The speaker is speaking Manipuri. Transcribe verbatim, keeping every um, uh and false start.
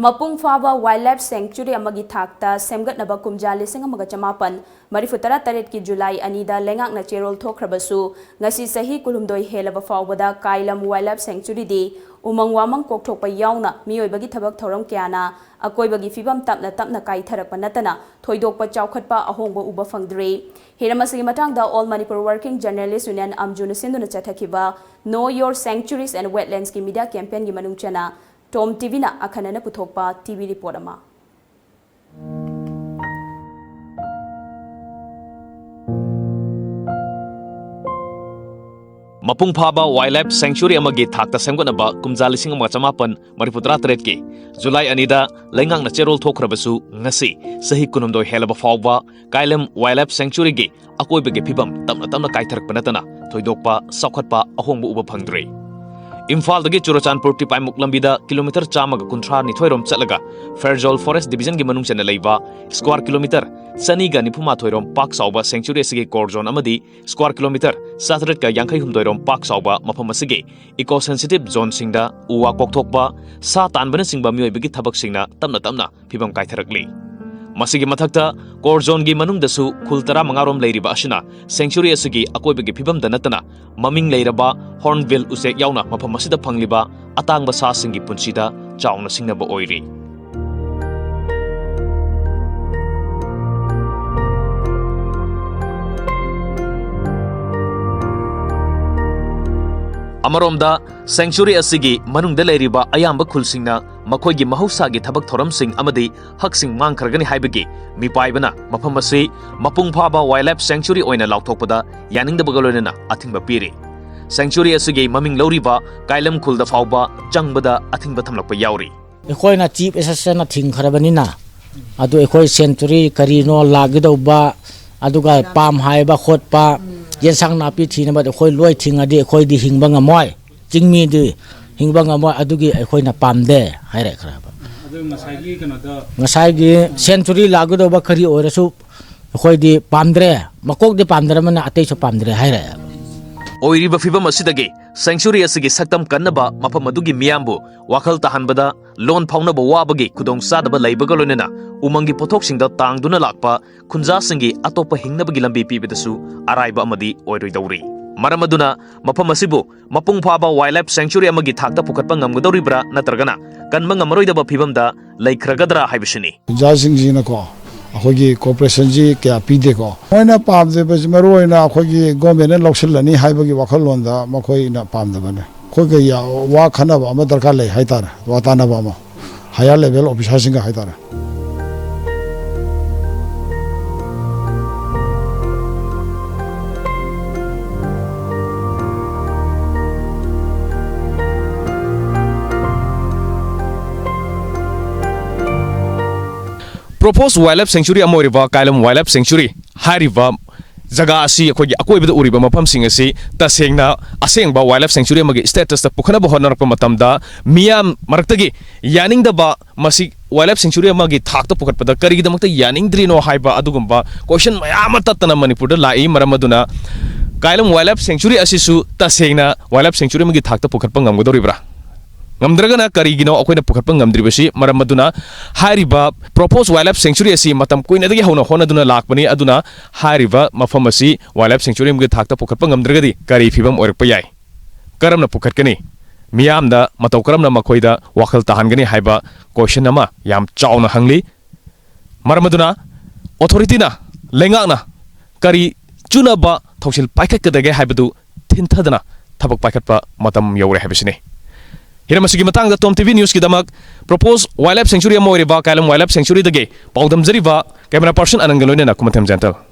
ꯃꯄꯨꯡ ꯐꯥꯕ Wildlife Sanctuary ꯑꯃꯒꯤ ꯊꯥꯛꯇ ꯁꯦꯝꯒꯠꯅꯕ ꯀꯨꯝꯖꯥ ꯂꯤꯁꯤꯡ ꯑꯃꯒ ꯆꯃꯥꯄꯟ ꯃꯔꯤꯐꯨ ꯇꯔꯥ ꯇꯔꯦꯠꯀꯤ ꯖꯨꯂꯥꯏ ꯑꯅꯤꯗ ꯂꯩꯉꯥꯛꯅ ꯆꯦꯔꯣꯜ ꯊꯣꯛꯈ꯭ꯔꯕꯁꯨ, ꯉꯁꯤ ꯆꯍꯤ ꯀꯨꯟꯍꯨꯝꯗꯣꯏ ꯍꯦꯜꯂꯕ ꯐꯥꯎꯕꯗ ꯀꯥꯏꯂꯝ Wildlife Sanctuaryꯗꯤ ꯎꯃꯪ ꯋꯥꯃꯪ ꯀꯣꯛꯊꯣꯛꯄ ꯌꯥꯎꯅ ꯃꯤꯑꯣꯏꯕꯒꯤ ꯊꯕꯛ ꯊꯧꯔꯝ ꯀꯌꯥꯅ ꯑꯀꯣꯏꯕꯒꯤ ꯐꯤꯕꯝ ꯇꯞꯅ ꯇꯞꯅ ꯀꯥꯏꯊꯔꯛꯄ ꯅꯠꯇꯅ ꯊꯣꯏꯗꯣꯛꯄ ꯆꯥꯎꯈꯠꯄ ꯑꯍꯣꯡꯕ ꯎꯕ ꯐꯪꯗ꯭ꯔꯤ꯫ ꯍꯤꯔꯝ ꯑꯁꯤꯒꯤ ꯃꯇꯥꯡꯗ All Manipur Working Journalist Union ꯑꯝꯖꯨꯅ ꯁꯤꯟꯗꯨꯅ ꯆꯠꯊꯈꯤꯕ Know Your Sanctuaries and Wetlandsꯀꯤ media campaignꯒꯤ ꯃꯅꯨꯡ ꯆꯟꯅ Tom TVꯅ ꯑꯈꯟꯅꯅ ꯄꯨꯊꯣꯛꯄ TV report ꯑꯃ꯫ ꯃꯄꯨꯡ ꯐꯥꯕ Wildlife Sanctuary ꯑꯃꯒꯤ ꯊꯥꯛꯇ ꯁꯦꯝꯒꯠꯅꯕ ꯀꯨꯝꯖꯥ ꯂꯤꯁꯤꯡ ꯑꯃꯒ ꯆꯃꯥꯄꯟ ꯃꯔꯤꯐꯨ ꯇꯔꯥ ꯇꯔꯦꯠꯀꯤ ꯖꯨꯂꯥꯏ ꯑꯅꯤꯗ ꯂꯩꯉꯥꯛꯅ ꯆꯦꯔꯣꯜ ꯊꯣꯛꯈ꯭ꯔꯕꯁꯨ, ꯉꯁꯤ ꯆꯍꯤ ꯀꯨꯟꯍꯨꯝꯗꯣꯏ ꯍꯦꯜꯂꯕ ꯐꯥꯎꯕ ꯀꯥꯏꯂꯝ Wildlife Sanctuaryꯒꯤ ꯑꯀꯣꯏꯕꯒꯤ ꯐꯤꯕꯝ ꯇꯞꯅ ꯇꯞꯅ ꯀꯥꯏꯊꯔꯛꯄ ꯅꯠꯇꯅ ꯊꯣꯏꯗꯣꯛꯄ ꯆꯥꯎꯈꯠꯄ ꯑꯍꯣꯡꯕ ꯎꯕ ꯐꯪꯗ꯭ꯔꯤ꯫ ꯏꯝꯐꯥꯜꯗꯒꯤ ꯆꯨꯔꯆꯥꯟꯄꯨꯔ ꯇꯤꯄꯥꯏꯃꯨꯛ ꯂꯝꯕꯤꯗ ꯀꯤꯂꯣꯃꯤꯇꯔ ꯆꯥꯝꯃꯒ ꯀꯨꯟꯊ꯭ꯔꯥ ꯅꯤꯊꯣꯏ ꯔꯣꯝ ꯆꯠꯂꯒ ꯐꯦꯔꯖꯣꯜ Forest Divisionꯒꯤ ꯃꯅꯨꯡ ꯆꯟꯅ ꯂꯩꯕ square kilometre ꯆꯅꯤꯒ ꯅꯤꯐꯨ ꯃꯥꯊꯣꯏ ꯔꯣꯝ ꯄꯥꯛ ꯆꯥꯎꯕ sanctuary ꯑꯁꯤꯒꯤ core zone ꯑꯃꯗꯤ square kilometre ꯆꯥꯇꯔꯦꯠꯀ ꯌꯥꯡꯈꯩ ꯍꯨꯝꯗꯣꯏ ꯔꯣꯝ ꯄꯥꯛ ꯆꯥꯎꯕ ꯃꯐꯝ ꯑꯁꯤꯒꯤ eco sensitive zoneꯁꯤꯡꯗ ꯎ ꯋꯥ ꯀꯣꯛꯊꯣꯛꯄ, ꯁꯥ ꯇꯥꯟꯕꯅꯆꯤꯡꯕ ꯃꯤꯑꯣꯏꯕꯒꯤ ꯊꯕꯛꯁꯤꯡꯅ ꯇꯞꯅ ꯇꯞꯅ ꯐꯤꯕꯝ ꯀꯥꯏꯊꯔꯛꯂꯤ꯫ ꯃꯁꯤꯒꯤ ꯃꯊꯛꯇ, core zoneꯒꯤ ꯃꯅꯨꯡꯗꯁꯨ ꯈꯨꯜ ꯇꯔꯥꯃꯉꯥ ꯔꯣꯝ ꯂꯩꯔꯤꯕ ꯑꯁꯤꯅ sanctuary ꯑꯁꯤꯒꯤ ꯑꯀꯣꯏꯕꯒꯤ ꯐꯤꯕꯝꯗ ꯅꯠꯇꯅ ꯃꯃꯤꯡ ꯂꯩꯔꯕ Hornbill ꯎꯆꯦꯛ ꯌꯥꯎꯅ ꯃꯐꯝ ꯑꯁꯤꯗ ꯐꯪꯂꯤꯕ ꯑꯇꯥꯡꯕ ꯁꯥꯁꯤꯡꯒꯤ ꯄꯨꯟꯁꯤꯗ ꯆꯥꯎꯅ ꯁꯤꯡꯅꯕ ꯑꯣꯏꯔꯤ꯫ ꯑꯃꯔꯣꯝꯗ, sanctuary ꯑꯁꯤꯒꯤ ꯃꯅꯨꯡꯗ ꯂꯩꯔꯤꯕ ꯑꯌꯥꯝꯕ ꯈꯨꯜꯁꯤꯡꯅ ꯃꯈꯣꯏꯒꯤ ꯃꯍꯧꯁꯥꯒꯤ ꯊꯕꯛ ꯊꯧꯔꯝꯁꯤꯡ ꯑꯃꯗꯤ ꯍꯛꯁꯤꯡ ꯃꯥꯡꯈ꯭ꯔꯒꯅꯤ ꯍꯥꯏꯕꯒꯤ ꯃꯤꯄꯥꯏꯕꯅ ꯃꯐꯝ ꯑꯁꯤ ꯃꯄꯨꯡ ꯐꯥꯕ Wildlife Sanctuary ꯑꯣꯏꯅ ꯂꯥꯎꯊꯣꯛꯄꯗ ꯌꯥꯅꯤꯡꯗꯕꯒ ꯂꯣꯏꯅꯅ ꯑꯊꯤꯡꯕ ꯄꯤꯔꯤ꯫ Sanctuary ꯑꯁꯤꯒꯤ ꯃꯃꯤꯡ ꯂꯧꯔꯤꯕ ꯀꯥꯏꯂꯝ ꯈꯨꯜꯗ ꯐꯥꯎꯕ ꯆꯪꯕꯗ ꯑꯊꯤꯡꯕ ꯊꯝꯂꯛꯄ ꯌꯥꯎꯔꯤ꯫ ꯑꯩꯈꯣꯏꯅ Chief Assistant ꯊꯤꯡꯈ꯭ꯔꯕꯅꯤꯅ, ꯑꯗꯨ ꯑꯩꯈꯣꯏ sanctuary ꯀꯔꯤꯅꯣ ꯂꯥꯛꯀꯗꯧꯕ, ꯑꯗꯨꯒ ꯄꯥꯝ ꯍꯥꯏꯕ ꯈꯣꯠꯄ, ꯌꯦꯟꯁꯥꯡ ꯅꯥꯄꯤ ꯊꯤꯅꯕ ꯑꯩꯈꯣꯏ ꯂꯣꯏ ꯊꯤꯡꯉꯗꯤ ꯑꯩꯈꯣꯏꯗꯤ ꯍꯤꯡꯕ ꯉꯝꯃꯣꯏ, ꯆꯤꯡꯃꯤꯗꯤ ꯍꯤꯡꯕ ꯉꯝꯃꯣꯏ, ꯑꯗꯨꯒꯤ ꯑꯩꯈꯣꯏꯅ ꯄꯥꯝꯗꯦ ꯍꯥꯏꯔꯛꯈ꯭ꯔꯦꯕ꯫ ꯑꯗꯨ ꯉꯁꯥꯏꯒꯤ ꯀꯩꯅꯣꯗ ꯉꯁꯥꯏꯒꯤ sanctuary ꯂꯥꯛꯀꯗꯧꯕ ꯀꯔꯤ ꯑꯣꯏꯔꯁꯨ ꯑꯩꯈꯣꯏꯗꯤ ꯄꯥꯝꯗ꯭ꯔꯦ, ꯃꯀꯣꯛꯇꯤ ꯄꯥꯝꯗ꯭ꯔꯕꯅꯤꯅ ꯑꯇꯩꯁꯨ ꯄꯥꯝꯗ꯭ꯔꯦ ꯍꯥꯏꯔꯛꯑꯦꯕ꯫ ꯑꯣꯏꯔꯤꯕ ꯐꯤꯕꯝ ꯑꯁꯤꯗꯒꯤ sanctuary ꯑꯁꯤꯒꯤ ꯁꯛꯇꯝ ꯀꯟꯅꯕ ꯃꯐꯝ ꯑꯗꯨꯒꯤ ꯃꯤꯌꯥꯝꯕꯨ ꯋꯥꯈꯜ ꯇꯥꯍꯟꯕꯗ ꯂꯣꯟ ꯐꯥꯎꯅꯕ ꯋꯥꯕꯒꯤ ꯈꯨꯗꯣꯡꯆꯥꯗꯕ ꯂꯩꯕꯒ ꯂꯣꯏꯅꯅ ꯎꯃꯪꯒꯤ ꯄꯣꯠꯊꯣꯛꯁꯤꯡꯗ ꯇꯥꯡꯗꯨꯅ ꯂꯥꯛꯄ ꯈꯨꯟꯖꯥꯁꯤꯡꯒꯤ ꯑꯇꯣꯞꯄ ꯍꯤꯡꯅꯕꯒꯤ ꯂꯝꯕꯤ ꯄꯤꯕꯗꯁꯨ ꯑꯔꯥꯏꯕ ꯑꯃꯗꯤ ꯑꯣꯏꯔꯣꯏꯗꯧꯔꯤ꯫ ꯃꯔꯝ ꯑꯗꯨꯅ ꯃꯐꯝ ꯑꯁꯤꯕꯨ ꯃꯄꯨꯡ ꯐꯥꯕ wildlife sanctuary ꯑꯃꯒꯤ ꯊꯥꯛꯇ ꯄꯨꯈꯠꯄ ꯉꯝꯒꯗꯧꯔꯤꯕ꯭ꯔꯥ ꯅꯠꯇ꯭ꯔꯒꯅ ꯀꯟꯕ ꯉꯝꯃꯔꯣꯏꯗꯕ ꯐꯤꯕꯝꯗ ꯂꯩꯈ꯭ꯔꯒꯗ꯭ꯔꯥ ꯍꯥꯏꯕꯁꯤꯅꯤ꯫ ꯈꯨꯟꯖꯥꯁꯤꯡꯁꯤꯅꯀꯣ ꯑꯩꯈꯣꯏꯒꯤ corporationꯁꯤ ꯀꯌꯥ ꯄꯤꯗꯦꯀꯣ꯫ ꯃꯣꯏꯅ ꯄꯥꯝꯖꯕꯁꯤ ꯃꯔꯨ ꯑꯣꯏꯅ ꯑꯩꯈꯣꯏꯒꯤ governmentꯅ ꯂꯧꯁꯤꯜꯂꯅꯤ ꯍꯥꯏꯕꯒꯤ ꯋꯥꯈꯜꯂꯣꯟꯗ ꯃꯈꯣꯏꯅ ꯄꯥꯝꯗꯕꯅꯦ꯫ ꯑꯩꯈꯣꯏꯒ ꯌꯥ-, ꯋꯥ ꯈꯟꯅꯕ ꯑꯃ ꯗꯔꯀꯥꯔ ꯂꯩ ꯍꯥꯏꯇꯥꯔꯦ, ꯋꯥ ꯇꯥꯅꯕ ꯑꯃ꯫ Higher level officerꯁꯤꯡꯒ ꯍꯥꯏꯇꯥꯔꯦ꯫ Proposed wildlife sanctuary ꯑꯃ ꯑꯣꯏꯔꯤꯕ ꯀꯥꯏꯂꯝ wildlife sanctuary ꯍꯥꯏꯔꯤꯕ ꯖꯒꯥ ꯑꯁꯤ, ꯑꯩꯈꯣꯏꯒꯤ ꯑꯀꯣꯏꯕꯗ ꯎꯔꯤꯕ ꯃꯐꯝꯁꯤꯡ ꯑꯁꯤ ꯇꯁꯦꯡꯅ ꯑꯁꯦꯡꯕ wildlife sanctuary ꯑꯃꯒꯤ statusꯇ ꯄꯨꯈꯠꯅꯕ ꯍꯣꯠꯅꯔꯛꯄ ꯃꯇꯝꯗ, ꯃꯤꯌꯥꯝ ꯃꯔꯛꯇꯒꯤ ꯌꯥꯅꯤꯡꯗꯕ, ꯃꯁꯤ wildlife sanctuary ꯑꯃꯒꯤ ꯊꯥꯛꯇ ꯄꯨꯈꯠꯄꯗ ꯀꯔꯤꯒꯤꯗꯃꯛꯇ ꯌꯥꯅꯤꯡꯗ꯭ꯔꯤꯅꯣ ꯍꯥꯏꯕ ꯑꯗꯨꯒꯨꯝꯕ question ꯃꯌꯥꯝ ꯑꯃ ꯇꯠꯇꯅ ꯃꯅꯤꯄꯨꯔꯗ ꯂꯥꯛꯏ꯫ ꯃꯔꯝ ꯑꯗꯨꯅ ꯀꯥꯏꯂꯝ wildlife sanctuary ꯑꯁꯤꯁꯨ ꯇꯁꯦꯡꯅ wildlife sanctuary ꯑꯃꯒꯤ ꯊꯥꯛꯇ ꯄꯨꯈꯠꯄ ꯉꯝꯒꯗꯧꯔꯤꯕ꯭ꯔꯥ? ꯉꯝꯗ꯭ꯔꯒꯅ ꯀꯔꯤꯒꯤꯅꯣ ꯑꯩꯈꯣꯏꯅ ꯄꯨꯈꯠꯄ ꯉꯝꯗ꯭ꯔꯤꯕꯁꯤ? ꯃꯔꯝ ꯑꯗꯨꯅ ꯍꯥꯏꯔꯤꯕ proposed wildlife sanctuary ꯑꯁꯤ ꯃꯇꯝ ꯀꯨꯏꯅꯗꯒꯤ ꯍꯧꯅ ꯍꯣꯠꯅꯗꯨꯅ ꯂꯥꯛꯄꯅꯤ꯫ ꯑꯗꯨꯅ ꯍꯥꯏꯔꯤꯕ ꯃꯐꯝ ꯑꯁꯤ wildlife sanctuary ꯑꯃꯒꯤ ꯊꯥꯛꯇ ꯄꯨꯈꯠꯄ ꯉꯝꯗ꯭ꯔꯒꯗꯤ ꯀꯔꯤ ꯐꯤꯕꯝ ꯑꯣꯏꯔꯛꯄ ꯌꯥꯏ? ꯀꯔꯝꯅ ꯄꯨꯈꯠꯀꯅꯤ? ꯃꯤꯌꯥꯝꯗ ꯃꯇꯧ ꯀꯔꯝꯅ ꯃꯈꯣꯏꯗ ꯋꯥꯈꯜ ꯇꯥꯍꯟꯒꯅꯤ ꯍꯥꯏꯕ question ꯑꯃ ꯌꯥꯝ ꯆꯥꯎꯅ ꯍꯪꯂꯤ꯫ ꯃꯔꯝ ꯑꯗꯨꯅ authorityꯅ, ꯂꯩꯉꯥꯛꯅ ꯀꯔꯤ ꯆꯨꯅꯕ ꯊꯧꯁꯤꯜ ꯄꯥꯏꯈꯠꯀꯗꯒꯦ ꯍꯥꯏꯕꯗꯨ ꯊꯤꯟꯊꯗꯅ ꯊꯕꯛ ꯄꯥꯏꯈꯠꯄ ꯃꯇꯝ ꯌꯧꯔꯦ ꯍꯥꯏꯕꯁꯤꯅꯤ꯫ ꯍꯤꯔꯝ ꯑꯁꯤꯒꯤ ꯃꯇꯥꯡꯗ Tom TV Newsꯀꯤꯗꯃꯛ proposed wildlife sanctuary ꯑꯃ ꯑꯣꯏꯔꯤꯕ ꯀꯥꯏꯂꯝ wildlife sanctuaryꯗꯒꯤ ꯄꯥꯎꯗꯝꯖꯔꯤꯕ camera person ꯑꯅꯟꯒ ꯂꯣꯏꯅꯅ ꯈꯨꯃꯟꯊꯦꯝ ꯖꯌꯟꯇ꯫